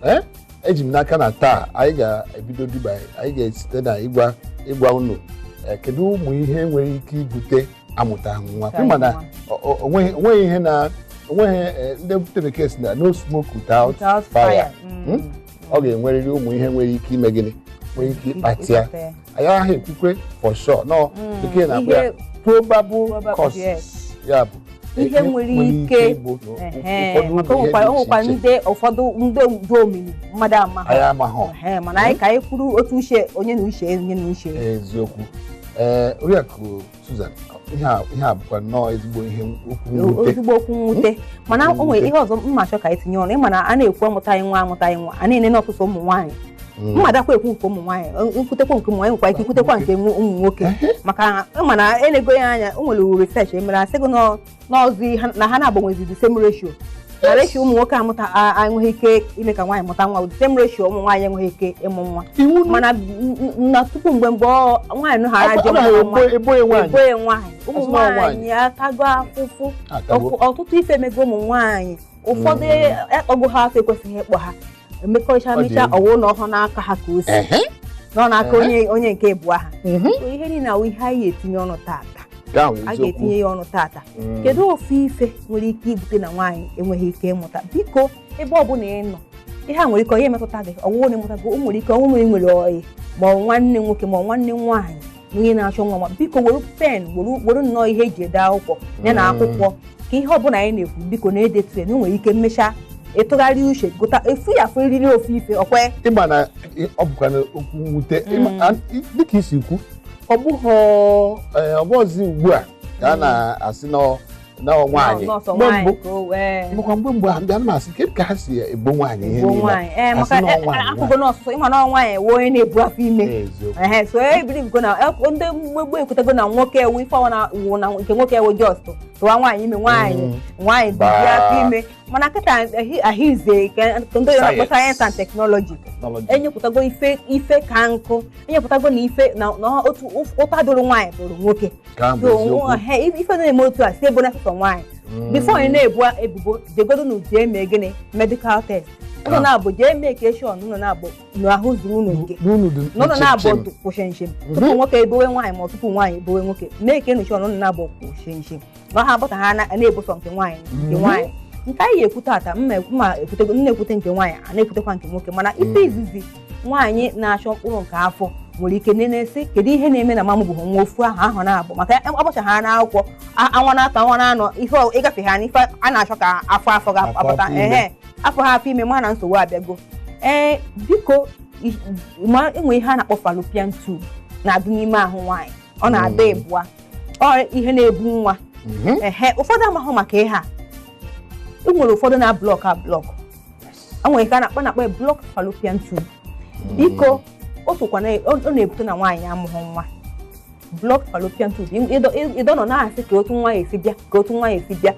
Ee, eji m n'aka na taa anyị ga-ebido diba, anyị ga-esite na ịgwa unu kedu ụmụ ihe nwere ike ibute amụtaghị nwa. Amụtaghị ịma na nwa. onweghị ihe na onweghị, ndị bekee si na no smoke without Without fire. fire. Ọ ga-enwerịrị ụmụ ihe nwere ike ime gịnị, nwere ike ịkpata ya. Anyị agaghị ekwukwe for sure nọ, bekee na-akpọ ya probable causes. Ya bụ Ihe nwere ike ịbụ na Ehe, ụfọdụ maka ụmụ ihe o dị nwekwa iche iche. ndị ụfọdụ ndị dị omimi mmadụ ama. Anyị amaghọ. Ehe, mana anyị ka anyị kwuru otu uche onye na uche onye na uche. Eziokwu. Ee, Oriakụ Susan, ihe a bụkwa nnọọ ezigbo ihe okwu mwute. Ezigbo okwu mwute, mana o nwere ihe ọzọ mma achọ ka anyị tinye ọnụ. Ịma na a na-ekwu amụtaghị nwa, amụtaghị nwa, a na-enene ọtụtụ ụmụ nwaanyị. Mmadụ akwa ekwu nke ụmụ nwaanyị, nkwutekwa nke ụmụ nwaanyị, nwekwa ike ikwutekwa nke ụmụ nwoke, maka ịma na enego ya anya, o nwere research emere, asị gị n'ọzọ na ha na-agbanwezi the same ratio, na ratio ụmụ nwoke amụta enweghị ike ime ka nwaanyị mụta nwa, the same ratio ụmụ nwaanyị enweghị ike ịmụ nwa. Iwu. Mana na tupu mgbe nwaanyị nụ ha ji ọ mụta nwa, ebo ya nwaanyị. Ebo ya nwaanyị. Ụmụ Asị na ọ nwaanyị atago afụfụ. Atago. Ọtụtụ ife emego ụmụ nwaanyị. Ụfọdụ ekpọgo ha afọ ekwesịghị ịkpọ ha, emekọcha Ọ dị mecha egwu. ọwụ na ọhụ n'aka ha ka o si nọ n'aka onye nke ịbụọ ha. So ihe niile awụ ihe anyị etinye ọnụ tata. Nke ahụ A eziokwu. ga-etinye ya ọnụ tata. Kedu ofu ife nwere ike ibute na nwaanyị enweghị ike ịmụta? Biko, ebe ọ bụla ị nọ, ihe a nwere ike onye emetụta gị, ọwụwụ na ịmụta gị, o nwere ike ọnwụ nwere nwere ọyị ma ọ nwanne nwoke ma ọ nwanne nwaanyị na onye na-achọ nwa. Ma biko, were pen, were nnọọ ihe eji ede akwụkwọ ya na akwụkwọ, ka ihe ọbụla anyị na-ekwu, biko, na-edetu ya, na o nwere ike mmechaa ịtụgharị uche gụta efu ya afọ eriri ofu ife ọkwe. Ịma na ọ bụkwa na okwu mwute. Dịka isi kwu, ọ bụghị ọ bụghịzi ugbu a ka a na-asị na ọ nwaanyị. Nọọsụ Mgbe nwaanyị mbụ ka o wee makwa mgbe mbụ ahụ, ndị ana m asị kedu ka ha si ebo nwaanyị ihe ebo niile a? nwaanyị, ee, Asị maka na ọ nwaanyị, akwụgo n'ọsụsụ, ịma na ọ nwaanyị wee onye na-ebu afọ ime. Eziokwu. Ehe, so ebirigo na ndị mgbegbe ekwetego na nwoke ewu ife ọwa na wụ na nke nwoke ewu just tụwa nwaanyị ime, nwaanyị nwaanyị Baa. buzi afọ ime. Mana kịta ahụize nke ndị oyibo na-akpọ Science. science and technology Technology. enyepụtago ife ka nkụ, enyepụtago na ife na otu ụta dụrụ nwaanyị dụrụ nwoke. Nke ahụ bụ So, eziokwu. ehe, ife na-eme otu a si ebo na sọsọ nwaanyị. Before ị na-ebu ebubo, jegodo na jee mee gịnị, medical test. Ụnụ na-abụ jee mee ka eshọn ụnụ na-abụ n'ahụ zuru unu nke n'unu dị n'ụlọ na-abụ chim. kwụshinshim tupu nwoke ebowe nwaanyị ma ọ tupu nwaanyị ebowe nwoke, mee ka enyocha ọnụ na-abụ kwụshinshim na ha abụta ha na-ebusọ nke nwaanyị nke nwaanyị. Nke anyị ekwu tata, mma ekwutego, nna ekwute nke nwaanyị, a na-ekwutekwa nke nwoke. Mana ife izizi nwaanyị na-achọ mkpụrụ nke afọ nwere ike nenesi, kedu ihe na-eme na mamụ bụghị nwa ofu ahụ ahụ na-abụ, maka ọbọcha ha na-akwụkwọ anwa na-atọ anwa na-anọ ife ịgafe ha n'ife a na-achọ ka afọ afọ ga-apụta. Afọ ime. Ehe, afọ ha afọ ime, ma na nsogbu abịago. Ee, biko, ma enwe ihe a na-akpọ fallopian tube na-adị n'ime ahụ nwaanyị, ọ na-adị ịbụa, ọ ihe na-ebu nwa. Ehe, ụfọdụ amahụ maka ihe a. E nwere ụfọdụ na-block a block, e nwere ihe a na-akpọ block fallopian tube. Biko, o sokwa na ọ na-ebute na nwaanyị amụghị nwa. Block fallopian tube, ịdọ nọ na-asị ka otu nwa ya esi bịa, ka otu nwa ya esi bịa,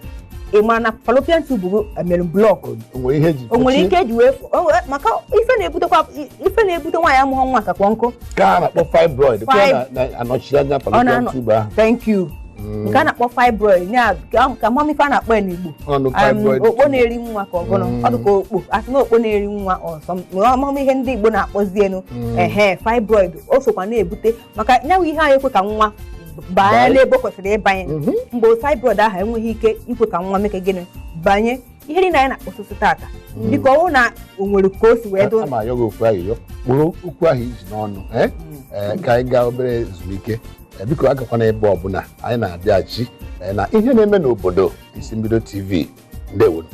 ị mara na fallopian tube bụ emere block. O nwere ihe eji O nwere kpochie? ike eji wee maka ife na-ebutekwa ife na-ebute nwaanyị amụghị nwa kakwa nkụ. Ka a na-akpọ fibroid ka na-anọchi anya fallopian tube ahụ. Thank you. Nke a na-akpọ fibroid ya, ka mama ife a na-akpọ ya n'Igbo. Ọnụ fibroid. Okpo na-eri nwa ka ọgụnụ. Ọ dị ka okpo, asị na okpo na-eri nwa ọsọ, ọmụmụ ihe ndị Igbo na-akpọzi enu. Ehe, fibroid o sokwa na-ebute, maka nyanwụ ihe anyị ekwe ka nwa banye Banye. n'ebe o kwesịrị ịbanye. Mgbe fibroid ahụ enweghị ike ikwe ka nwa meke gịnị, banye. Ihe niile anyị na-akpọsịsị tata, biko, ọ bụrụ na o nwere ka o si wee dụ. Ama ayọ gị ofu ayịyọ, kpụrụ okwu ahụ iji n'ọnụ, eh? Eh, ka anyị gaa obere ezumike. Eh, biko, agakwana ebe ọbụla, anyị na-abịaghachi na ihe na-eme n'obodo, Isi Mbido TV. Ndewo.